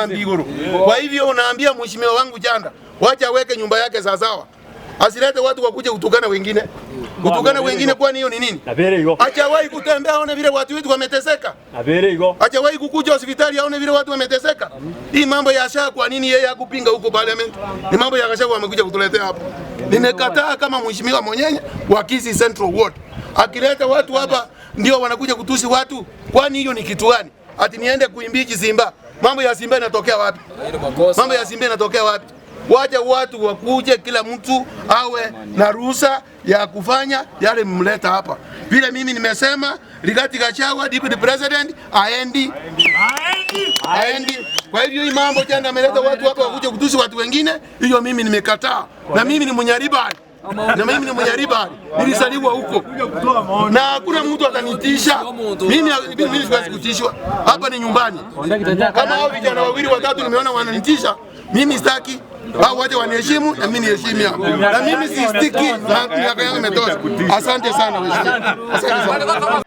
Mbiguru. Kwa hivyo unaambia mheshimiwa wangu Janda, wacha aweke nyumba yake sawasawa. Asilete watu wakuje kutukana wengine. Kutukana wengine kwani hiyo ni nini? Hajawahi kutembea aone vile watu wetu wameteseka. Hajawahi kukuja hospitali aone vile watu wameteseka. Hii mambo ya SHA kwa nini yeye hakupinga huko parliament? Ni mambo ya Gachagua wamekuja kutuletea hapo. Nimekataa kama mheshimiwa mwenyewe wa Kisii Central Ward. Akileta watu hapa ndio wanakuja kutusi watu. Kwani hiyo ni kitu gani? Ati niende kuimbichi Simba. Mambo ya Simba inatokea wapi? Mambo ya Simba inatokea wapi? Wacha watu wakuje, kila mtu awe na ruhusa ya kufanya yale mleta hapa. Vile mimi nimesema Rigathi Gachagua deputy president aendi, aendi. Kwa hivyo hii mambo jana ameleta watu hapa wakuje kutusi watu wengine, hiyo mimi nimekataa, na mimi ni Mnyaribari na mimi ni Mnyaribari, nilizaliwa huko na hakuna mtu atanitisha mimi. Mimi siwezi kutishwa, hapa ni nyumbani. Kama hao vijana wawili watatu nimeona wananitisha mimi, sitaki hao, waje waniheshimu na mimi niheshimu yao, na mimi sistiki, na miaka yangu imetosha. Asante sana mheshimiwa, asante sana.